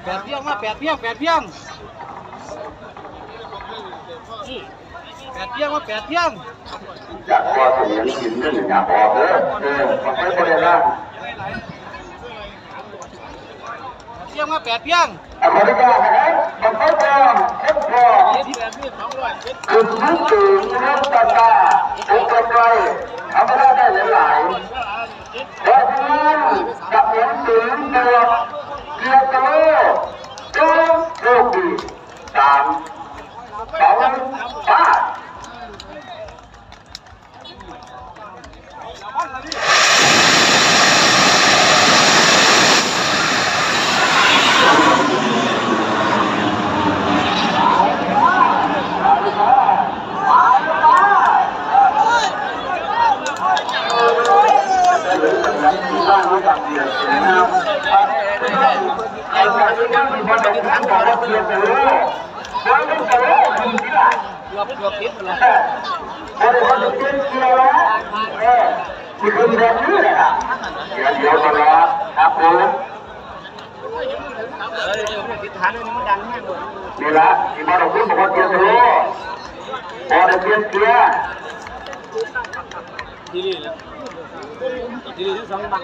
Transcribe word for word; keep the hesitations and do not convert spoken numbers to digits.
แปดเพียงมาแปดเพียงแปดเพียงแปดเพียงมาแปดเพียง อยากพอเสมียนกินเรื่องอยากออกเด้อเออมันไม่บริการ เพียงมาแปดเพียง อเมริกานะครับมันไม่พอเอ็ดพอ คือทุกถึงเรื่องต่างๆทุกกำไรทำไม่ได้ได้หลายๆเพราะฉะนั้นกับหลวงปู่ตัวเกียรติโลจงโชคดีสามสองห้า เกือบเกือบติดแล้ว บริษัทเปลี่ยนเกียร์แล้วเออมีคนแบบนี้เลยอ่ะเดี๋ยวเดี๋ยวตลอดครับผม เออติดฐานนี่มันดันแห้งหมด นี่ละที่มาเราพูดบอกว่าเกียร์สโลว์บริษัทเปลี่ยนเกียร์ ที่นี่แหละที่นี่ทั้งสองบัง